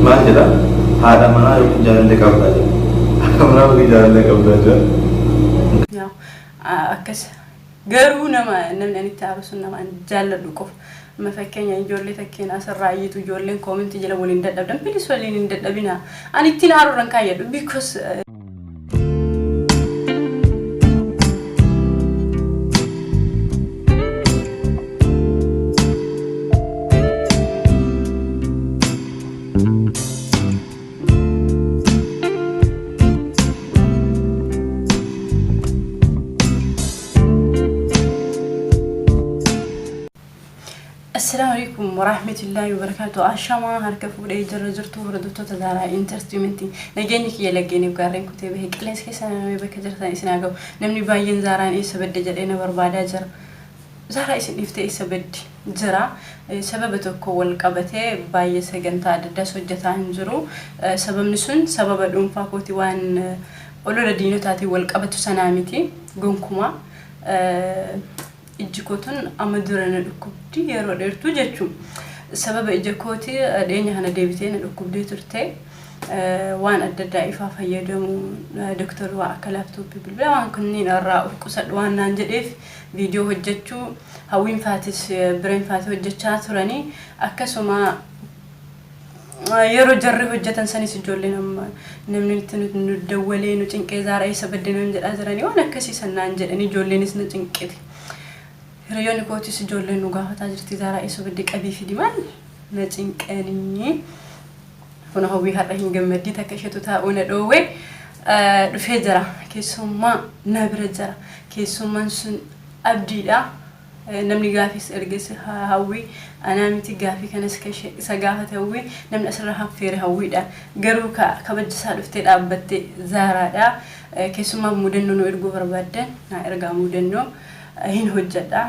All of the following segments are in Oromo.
Maal jedha? Haadha manaa yookiin jaalallee qabdaa jedha. Haadha manaa yookiin jaalallee qabdaa jedha. Yaa akkas garuu nama namni ani itti aaru sun nama ani jaalladhu qofa. Amma fakkeenya ijoollee takkeen asirraa iyyitu ijoolleen koomentii jala waliin dadhabdan bilis waliin hin dadhabinaa. Ani ittiin aaruu irra hin kaayyadhu because Assalaamu alaikum warahmatullahi wabarakatuh. Ashamaa harka fuudhee jirra jirtu hordoftoota Zaaraa Entertainment. Nageenyi kiyya laggeeniif gaarreen kutee bahee qilleensa keessa naannawee bakka jirtan isin haa ga'u. Namni baay'een Zaaraan eessa badde jedhee na barbaadaa jira. Zaaraa isin dhiiftee eessa baddi jira. Sababa tokko wal qabatee baay'ee sagantaa adda addaas hojjetaa hin jiru. Sababni sun sababa dhuunfaa kooti waan olola diinotaatiin wal qabatu sanaa miti gonkumaa. Ijji koo tun amma dura na dhukkubdi yeroo dheertuu jechuun. Sababa ija kooti dhiyeenya kana deebitee na dhukkubdee turte. Waan adda addaa ifaa fayyadamu doktorri waan akka laaptooppii bilbila waan kunniin irraa of qusadhu waan naan jedheef viidiyoo hojjechuu hawwiin faatis bireen faati hojjechaa turanii akkasuma yeroo jarri hojjetan sanis ijoolleen amma namni itti nu dawwalee nu cinqee zaara eessa badde naan jedhaa jiranii waan akkasii san naan jedhanii ijoolleenis na cinqite. Hiriyoonni kootis ijoolleen nu gaafataa jirti zaaraa eessa badde qabii fidi maal na cinqanii. Kun hawwii har'a hin gammaddii takka isheetu taa'uu na dhoowwe dhufee jira. Keessummaa na bira jira. Keessummaan sun abdiidha. Namni gaafiis erges hawwii anaa miti gaafii kanas ka isa gaafate hawwii namni asirra haffeere hawwiidha. Garuu ka kabajja isaa dhuftee dhaabbatte zaaraadha. Keessummaaf mudannoo nu erguu barbaaddan naa ergaa mudannoo hin hojjedha.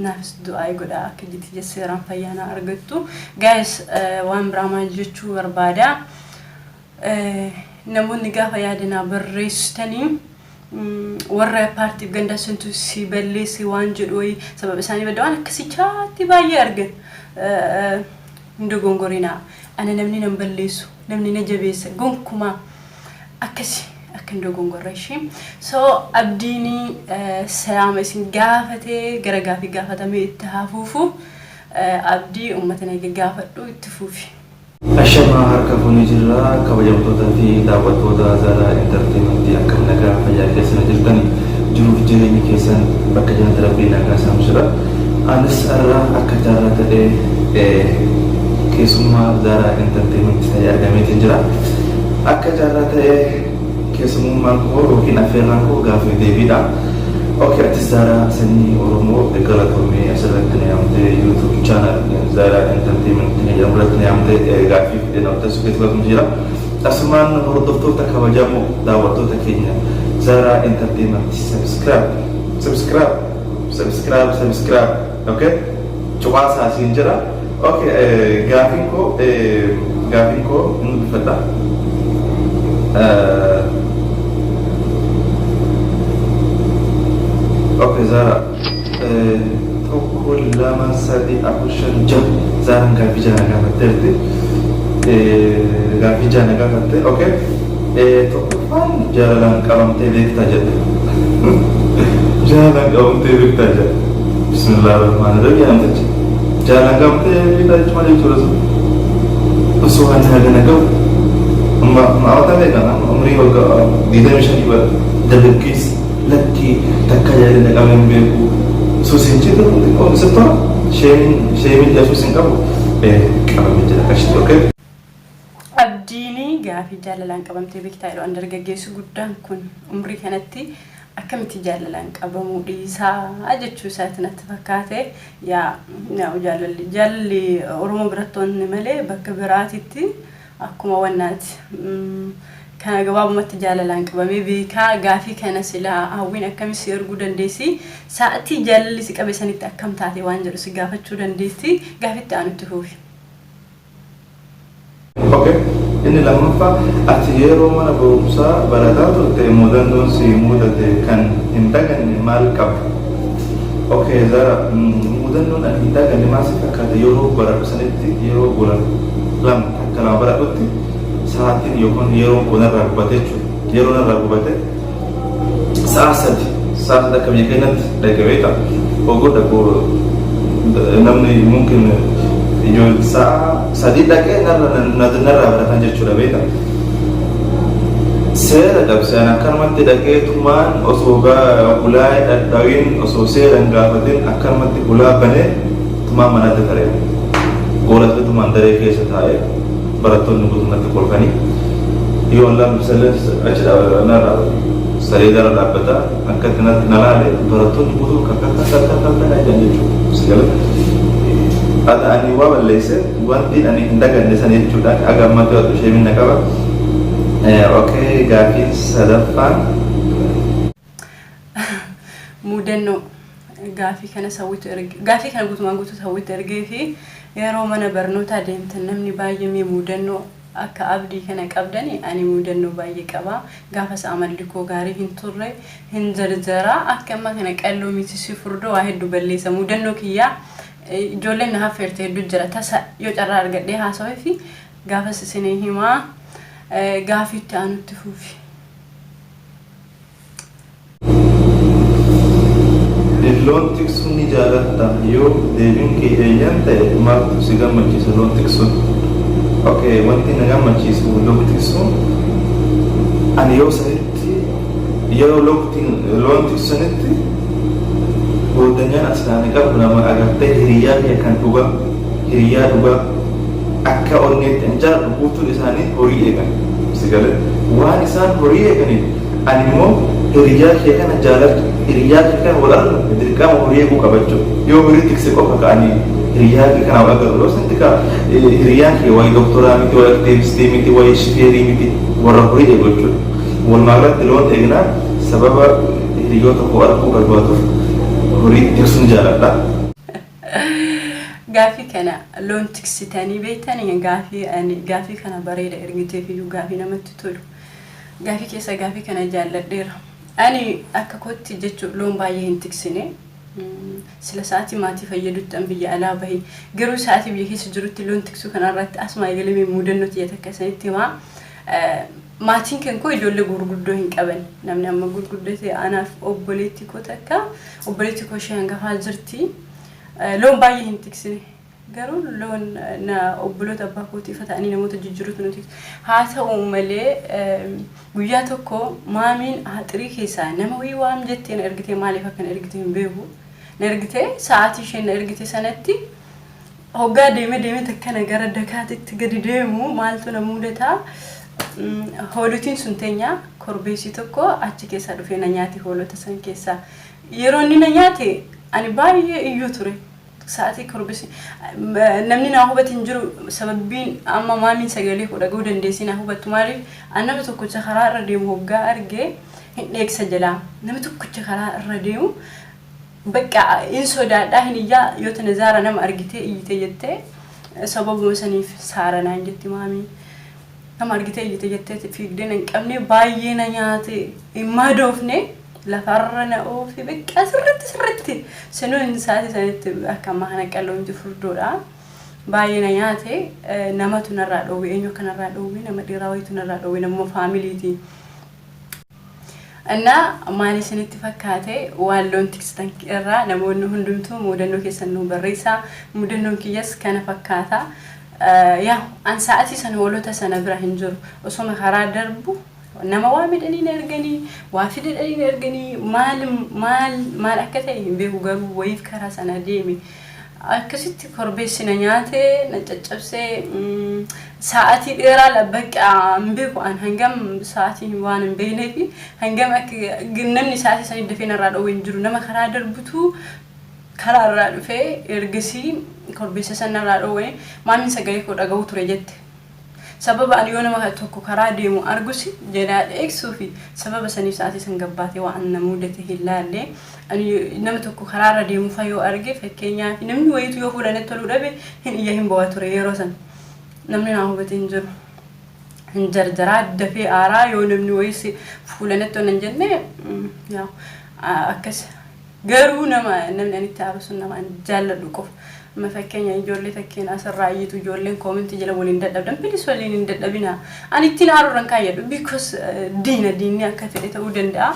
Naafis du'aayi godhaa akka ijji tiyya seeraan fayyaa naa argattu. Guys waan biraa maal jechuu barbaada. Namoonni gaafa yaada naa barreessitanii warra paartiif gandaa santu si balleesse waan jedhu wayii sababa isaanii badda waan akkasii chaatti baay'ee argan. Hin dogongorinaa. Ana namni nan balleessu namni na jabeessa gonkumaa. Akkasi akka hin dogongorre ishii. So abdiin salaama isin gaafate gara gaafii gaafatamee itti haa fuufu. Abdii uummata naga gaafadhu itti fuufi. Ashamaa harka fuunee jirra kabajamtoota fi daawwattoota Zara Entertainment akkam nagaa fayyaa keessan jirtani jiruuf jireenyi keessan bakka jiranitti rabbiin nagaa isaan jira. Anis har'a akka carraa ta'ee keessummaa Zara Entertainment ta'ee argameetiin jira. Akka carraa ta'ee keessumummaan koo yookiin affeerraan koo gaaffii deebiidha. Okay, atis Zaaraa sanyii Oromoo galatoomii asirratti na yaamtee YouTube channel Zaaraa Entertainment kan jedhamu irratti na yaamtee gaaffii fidee na hojjetu keessatti jira. Asumaan hordoftoota kabajamoo daawwattoota keenya Zaaraa Entertainment subscribe subscribe subscribe subscribe okay cuqaasaa siin jira. Okay, gaafiin koo hin dubbifadha. Okay, Zara. Tokko, lama, sadi, afur, shan, jaha. Zaaraan gaaffii jaha gaafatteerti. Gaaffii jaha gaafatte. Okay. Tokkoffaan jaalalaan qabamtee beektaa jedhe. Jaalalaan qabamtee beektaa jedhe. Bismillahirrahmanirrahim jedhamtichi. Jaalalaan qabamtee beektaa jechuun maal jechuudha sun? Osoo ani hagana gahu. Amma amata meeqa umrii waggaa 25 bara dargaggeessa lakkii takka jaalala qabee hin beeku. Suusiin citu xiqqoo isa tola. Sheemiin sheemiin jedhu hin qabu. Qabamee jira qashti okay. Abdiin gaafii jaalalaan qabamtee beektaa jedhu an dargaggeessi guddaan kun umrii kanatti akkamitti jaalalaan qabamuu dhiisaa jechuu isaati natti fakkaate. Yaa jaalalli Oromoo biratti wanni malee bakka biraatitti akkuma wannaati. Kana gabaabumatti jaalalaan qabamee beekaa gaafii kana silaa hawwiin akkami si erguu dandeessi sa'atii jaalalli si qabe sanitti akkam taate waan jedhu si gaafachuu dandeessi gaafitti aanutti fuufi. Okay. Inni lammaffaa ati yeroo mana barumsaa barataa turte mudannoon si mudate kan hin daganne maal qabda? Okay, Zara, mudannoon ani hin daganne maal si fakkaata yeroo baradhu sanitti yeroo gola lama takka Kutaa 2 baradhutti sa'aatiin yookaan yeroon koo narraa gubate jechuudha. Yeroo narraa gubate sa'a 3 akka biyya keenyatti dhaqe beektaa. Hogguu dhaqu namni mungkin ijoollee sa'a 3 dhaqee narraa baratan jechuudha beektaa. Seera cabseen akkanumatti dhaqee tumaan osoo hulaa dhadhawiin, osoo seera hin gaafatin, akkanumatti hulaa banee tumaan manatti taree. Goolatee tumaan daree keessa taa'ee barattoonni guutummaatti kolfanii yoo allaan bisallee achi narraa saleedaarra dhaabbata akkatti na laale, barattoonni guutuun kakka jedhan jechuudha. Sigala ani waa balleesse, wanti ani hin daganne sana jechuudha. Aga ammatti waan ishee minna qaba. Okay, gaaffiin sadaffaan. Mudannoo gaafii kana sawwitu erge, gaafii kana guutumaan guutuu sawwitu ergee fi yeroo mana barnootaa deemtan namni baay'ee mee mudannoo akka abdii kana qabdani? Ani mudannoo baay'ee qaba. Gaafas amalli koo gaarii hin turre, hin jarjaraa, akka amma kana qalloo miti, si furdoo, waa hedduu balleessa. Mudannoo kiyyaa ijoolleen na haffeerte hedduu jira. Tasa yoo carraa argadhee haasawee fi gaafas isinii himaa. Gaafiitti aanutti fuufi. Loon tiksuu ni jaalatta? Yoo deebiin kee eeyyan ta'e, maaltu si gammachiisa loon tiksuun? Okay, wanti na gammachiisu loon tiksuun, ani yoo sanitti yeroo loon tiksanitti goodanyaan asiraani qabu nama agartee hiriyaa kee kan dhugaa, hiriyaa dhugaa akka onneetti an jaaladhu guutuun isaanii horii eegan. Si galee, waan isaan horii eeganiif ani immoo hiriyaa kee kana jaalladhu, hiriyaa kee kana wal argu dirqama horii eeguu qabachuu. Yoo horii tikse qofa ka'anii hiriyaa kee kana wal agarru, yoo santi ka hiriyaan kee wayi doktoraa miti, wayi aktiivistii miti, wayi shifeerii miti, warra horii eegu jechuudha. Walumaa galatti loon eegnaa sababa hiriyoota koo arguu barbaaduuf horii tiksuun jaaladha. Gaafii kana loon tiksitanii beektanii? Gaafii ani gaafii kana bareeda ergiteef iyyuu, gaafii namatti tolu. Gaafii keessa gaafii kana jaalladheera. Ani akka kootti jechuun loon baay'ee hin tiksine. Sila sa'aatii maatii fayyadutti an biyya alaa bahe. Garuu sa'aatii biyya keessa jirutti loon tiksuu kanarratti asuma eegalee mudannoo tiyya takka isinitti himaa. Maatiin kan koo ijoollee gurguddoo hin qaban. Namni amma gurguddate anaaf obboleettii koo takka. Obboleettii koo ishee hangafaa jirti. Loon baay'ee hin tiksine. Garuu loon na obboloota abbaa kootii ifa ta'anii namoota jijjiirutu nuti. Haa ta'u malee, guyyaa tokko maamiin haxirii keessaa nama wayii waam jettee na ergitee, maaliif akka na ergite hin beeku. Na ergitee sa'aatii isheen na ergite sanatti hoggaa deemee deemee takkana gara dakaatitti gadi deemu maaltu na mudataa? Hoolotiin sun teenya korbeessi tokko achi keessaa dhufee na nyaate hoolota san keessaa. Yeroo inni na nyaate ani baay'ee iyyuu ture. Sa'aatii korbeessi namni naa hubate hin jiru. Sababbiin amma maamiin sagalee koo dhaga'uu dandeessii naa hubattu, maaliif an nama tokkicha karaa irra deemu hoggaa arge hin dheeksa jalaa. Nama tokkicha karaa irra deemu bakka hin sodaadhaa, hin iyyaa. Yoo tana zaara nama argitee iyyite jettee, sababuma saniif saara naan jetti maamiin. Nama argitee iyyite jettee fiigdee na hin qabne, baay'ee na nyaate, hin madoofne, lafarra na oofe bakka sirritti sirritti. Sinuu inni sa'aatii sanitti akka ammaa kana qalloo miti, furdoodha. Baay'ee na nyaate, namatu narraa dhoowwe. Eenyu akka narraa dhoowwe? Nama dhiiraa wayitu narraa dhoowwe, namuma faamiliiti. Innaa maal isinitti fakkaate? Waan loon tiksitan irraa namoonni hundumtuu mudannoo keessan nu barreessaa. Mudannoon kiyyas kana fakkaata. Yaa an sa'atii sana hoolota sana bira hin jiru. Osoma karaa darbu nama waa midhanii na erganii, waa fidadhanii na erganii, maal maal maal akka ta'e hin beeku, garuu wayiif karaa sana deeme. Akkasitti korbeessi na nyaate, na caccabsee, sa'aatii dheeraa bakka hin beeku. An hangam sa'aatii waan hin beeknee fi hangam akka namni sa'aatii sanii dafee narraa dhoowwe hin jiru. Nama karaa darbutu karaa irraa dhufee ergasii korbeessa san narraa dhoowwe. Maamiin sagalee koo dhaga'uu ture jette. Sababa ani yoo nama tokko karaa deemu argus jalaa dheeksuu fi sababa saniif sa'aatii san gabbaatee waan na mudate hin laalle. Ani nama tokko karaarra deemu fa yoo arge, fakkeenyaaf namni wayiitu yoo fuula natti toluu dhabe, hin iyya, hin bo'aa ture yeroo san. Namni naa hubate hin jiru. Hin jarjaraa, dafee aaraa yoo namni wayiis fuula natti tola hin jenne yaa akkas. Garuu nama namni ani itti aaru sun nama ani jaalladhu qofa. Amma fakkeenya ijoollee takkeen asirraa iyyitu, ijoolleen comment jala waliin dadhabdan, please waliin hin dadhabina. Ani ittiin aaruurran kaayyadhu because diina diinni akka fedhe ta'uu danda'a.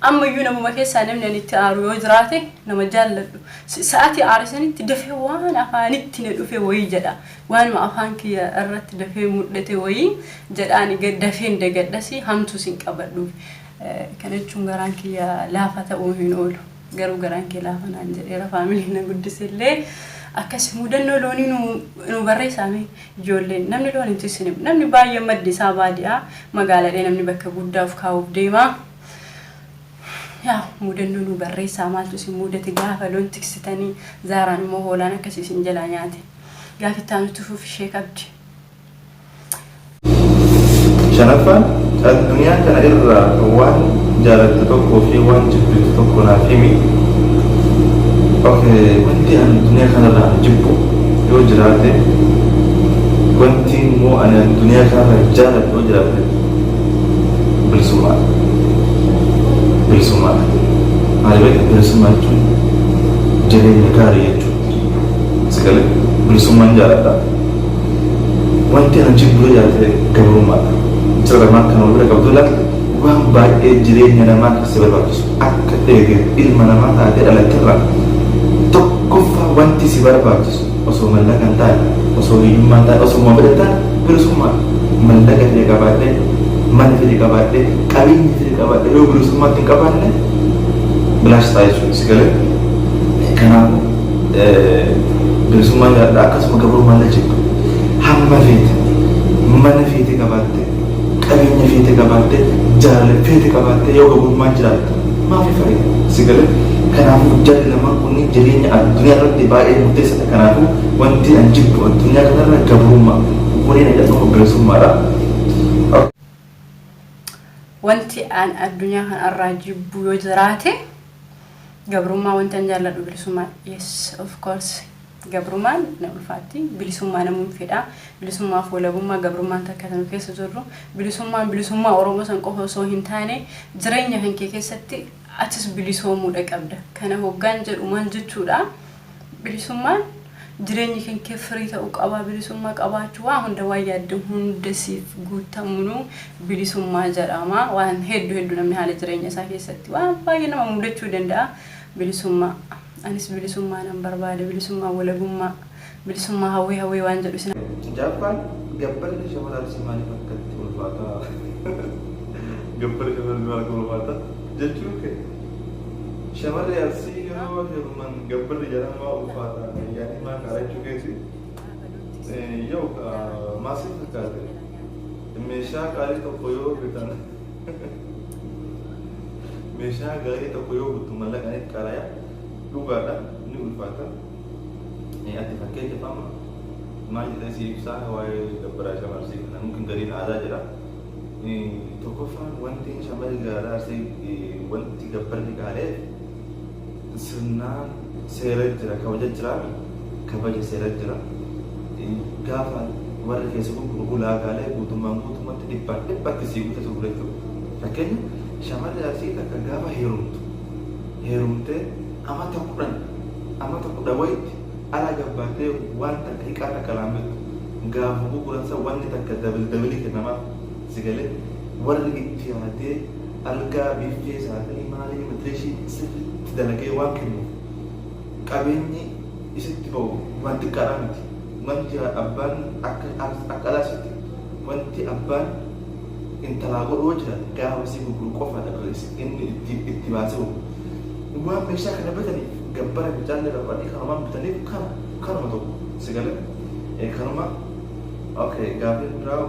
Ammayyuu namuma keessaa namni ani itti aaru yoo jiraate nama jaalladhu. Sa'aatii aare sanitti dafee waan afaanitti na dhufe wayii jedha. Waanuma afaan kiyya irratti dafee mul'ate wayii jedhaan dafeen dagadhasi, hamtuus hin qabadhuuf. Kana jechuun garaan kiyya laafa ta'uu hin oolu. Garuu garaan kee laafa naan jedheera, faamiliin na guddisellee. Akkas mudannoo loonii nu barreessaame ijoolleen. Namni loon hin tissine, namni baay'een maddi isaa baadiyaa, magaalaadhee namni bakka guddaaf kaa'uuf deema. Yaa mudannoo nu barreessaa, maaltu isin mudate gaafa loon tiksitanii? Zaaraan immoo hoolaan akkasii isin jalaa nyaate. Gaafi itti aanutti fuuf ishee qabdi. Shanaffaan, addunyaa kana irraa waan jaalattu tokkoo fi waan jibbitu tokko naaf himi. Okay, wanti ani addunyaa kanarraa jibbu yoo jiraate, wanti immoo ani addunyaa kanarraa jaaladhu yoo jiraate, bilisummaadha. Bilisummaadha. Maali beektaa, bilisummaa jechuun jireenya gaarii jechuudha. Sagalee bilisummaan jaaladha. Wanti ani jibbu yoo jiraate gabrummaadha. Jira lamaan kan wal bira qabdu ilaalte, waan baay'ee jireenya namaa keessa barbaachisu, akka eege ilma namaa taatee dhalatterraa tokkoffaa wanti si barbaachisu, osoo mallaqa hin taane, osoo hiyyummaa hin taane, osoo moobila hin taane, bilisummaadha. Mallaqa fedhe qabaadhee, mana fedhe qabaadhee, qabeenya fedhe qabaadhee yoo bilisummaatti hin qabaanne bilaash ta'a jechuudha. Si galee? Kanaafuu bilisummaa jaalladha, akkasuma gabrummaa illee jibba. Hamma feete mana feete qabaatte, qabeenya feete qabaatte, jaalala feete qabaatte, yoo gabrummaan jiraatte maafi fayyada? Si galee? Kanaafuu jarri lamaan kunniin jireenya addunyaa irratti baay'ee murteessaadha. Kanaafuu wanti an jibbu addunyaa kanarra gabrummaa. Waliin jedhamu bilisummaadha. Wanti an addunyaa kanarraa jibbu yoo jiraate gabrummaa, wanti an jaalladhu bilisummaa. Yes, of course. Gabrummaan na ulfaatti. Bilisummaa namuun fedha. Bilisummaaf walabummaa gabrummaan takka tanu keessa jirru. Bilisummaan bilisummaa Oromoo san qofa osoo hin taane, jireenya kan kee keessatti atis bilisoomuudha qabda. Kana hoggaan jedhu maal jechuudha? Bilisummaan jireenyi kan kee firii ta'uu qaba. Bilisummaa qabaachuu, waa hunda, waan yaadde hunda siif guutamunuu bilisummaa jedhama. Waan hedduu hedduu namni haala jireenya isaa keessatti waan baay'ee nama mudachuu danda'a. Bilisummaa. Anis bilisummaa nan barbaada. Bilisummaa, walabummaa, bilisummaa hawwee hawwee waan jedhu isin. Jaaffaan, gabbarri shamara Arsii maaliif akkatti ulfaata? Gabbarri shamara Arsii maaliif ulfaata? Jechuun kee shamarri Arsii yeroo heeruman gabbarri jedhamaa ulfaata. Yaani maal kaara jechuu keeti? Yoo maal si fakkaate? Meeshaa qaalii tokko yoo bitan, meeshaa gaarii tokko yoo bittu mallaqaan itti qaalaya, dhugaadha, ni ulfaata. Ati fakkeenyaaf amma maal jedhee si ibsaa waa'ee gabbaraa shamara Arsii kana? Mungkin gariin aadaa jedha. Tokkoffaan, wanti shamarri gaaraa Arsii wanti gabbarri qaalee sirnaan seera jira, kabaja jiraami, kabaja seera jira. Gaafa warri keessa gurguru ulaagaalee guutummaan guutummaatti dhibbaan dhibbatti sii guutuu jechuudha. Fakkeenya, shamarri Arsii takka gaafa heerumtu, heerumtee amata 10, amata 10 wayitti ala gabbaatee waan takka hiqaa takka laammittu, gaafa gurguran san wanni takka double double kennamaaf. Si galee? Warri itti yaadee algaa, biiffee, saaxinii, maalii, matireeshii sirriitti dalagee waan kennuuf, qabeenyi isitti ba'u waan xiqqaadhaa miti. Wanti abbaan akka alaasitti wanti abbaan intalaa godhu yoo jiraate, gaafa si gurguru qofaadha inni itti baasee gurguru. Waan meeshaa kana bitaniif gabbara fincaanii barbaadanii kanumaan bitaniif, kana kanuma tokko, si galee? Kanuma. Okay, gaafiin biraa.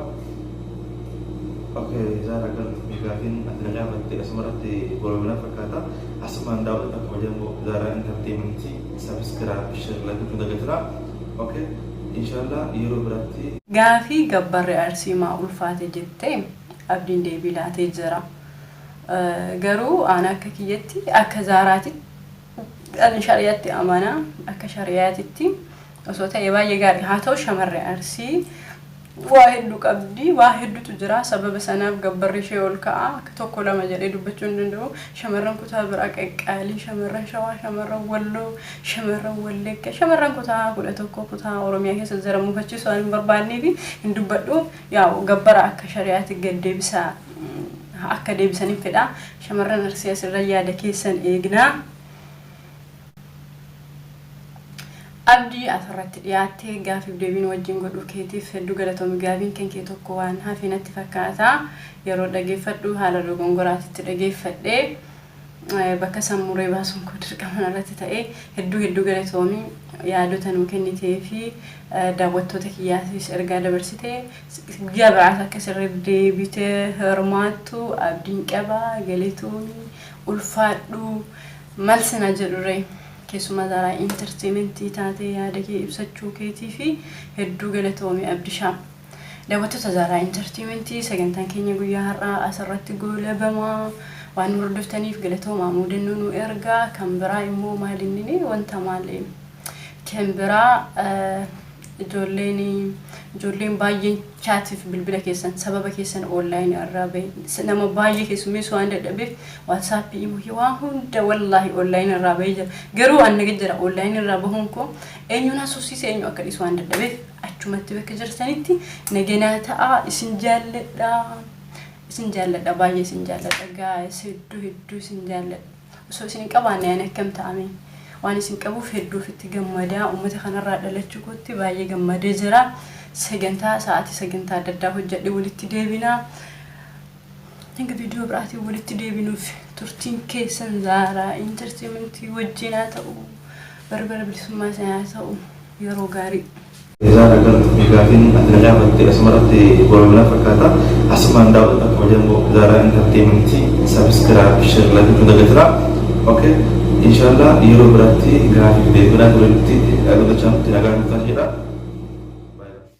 Okay, Zaara, galatoomii, gaafiin ati na gaafatte asumarratti golobina fakkaata. Asumaan daawwattoota kabajamoo Zaaraa Entertainment, subscribe, share, like gochuu dagatinaa. Okay, inshallah yeroo biraatti. Gaafii gabbarri Arsii maa ulfaate jettee Abdiin deebii laatee jira. Garuu aan akka kiyyatti, akka Zaaraatitti, ani shari'atti amana, akka shari'aatitti osoo ta'e baay'ee gaarii. Haa ta'u, shamarri Arsii Waa hedduu qabdi, waa hedduutu jira. Sababa sanaaf gabbarri ishee ol ka'a. Akka tokko lama jedhee dubbachuu hin danda'u. Shamarran kutaa biraa qaqqaalii, shamarran Shawaa, shamarran Walloo, shamarran Wallagga, shamarran kutaa 11 kutaa Oromiyaa keessa jiran mufachiisuu waan hin barbaanneef hin dubbadhu. Yaa gabbara akka shari'aatti gad deebisaa akka deebisaniin fedha. Shamarran Arsii asirra yaada keessan eegnaa. Abdii, asirratti dhiyaattee gaafiif deebii nu wajjin godhuu keetiif hedduu galatoomi. Gaafiin kan kee tokko waan hafe natti fakkaata. Yeroo dhageeffadhu haala dogongoraatitti dhageeffadhe. Bakka san muree baasuun koo dirqama narratti ta'e. Hedduu hedduu galatoomi, yaadota nuu kennitee fi daawwattoota kiyyaatiifis ergaa dabarsite. Guyyaa biraas akka sirri deebitee hirmaattu abdiin qaba. Galatoomi, ulfaadhu. Mal sina jedhure, keessumaa Zaaraa Entertainment taatee yaada kee ibsachuu keetii fi hedduu galatoomi, Abdishaa. Daawwattoota Zaaraa Entertainment, sagantaan keenya guyyaa har'aa asirratti goolabama. Waan nu hordoftaniif galatoomaa. Muudannoo nu ergaa. Kan biraa immoo maalinni wanta maali? Kan biraa ijoolleen baay'een chaatiif bilbila keessan sababa keessan online irraa bahe nama baay'ee keessummeessuu waan dadhabeef, WhatsAppii, imo, waan hunda wallaahi online irraa bahee jira. Garuu an naga jira. Online irraa bahuun koo eenyuun haasofsiise, eenyu akka dhiisu waan dadhabeef, achumatti bakka jirtanitti naganaa ta'a. Isin jaalladha, isin jaalladha, baay'ee isin jaalladha, guys. Hedduu hedduu isin jaalladha. Osoo isin hin qabaanne ani akkam ta'ame? Waan isin qabuuf hedduu ofitti gammadaa. Uummata kanarraa dhalachuu kootti baay'ee gammadee jira. Sagantaa sa'aatii sagantaa adda addaa hojjedhe walitti deebinaa. Hanga viidiyoo biraatiin walitti deebinuuf turtiin keessan Zaaraa Entertainmentii wajjin haa ta'u. Barbara bilisummaa isin haa ta'u. Yeroo gaarii. Zaara, galatoomi. Gaafiin ati na gaafatte asumarratti goolabna fakkaata. Asumaan daawwattoota kabajamoo Zaaraa Entertainmentii, subscribe, share, like gochuu dagatina. Okay. Inshallah yeroo biraatti gaafii deebinaa walitti dhaggeeffachaa nutti nagaan nutti jedha.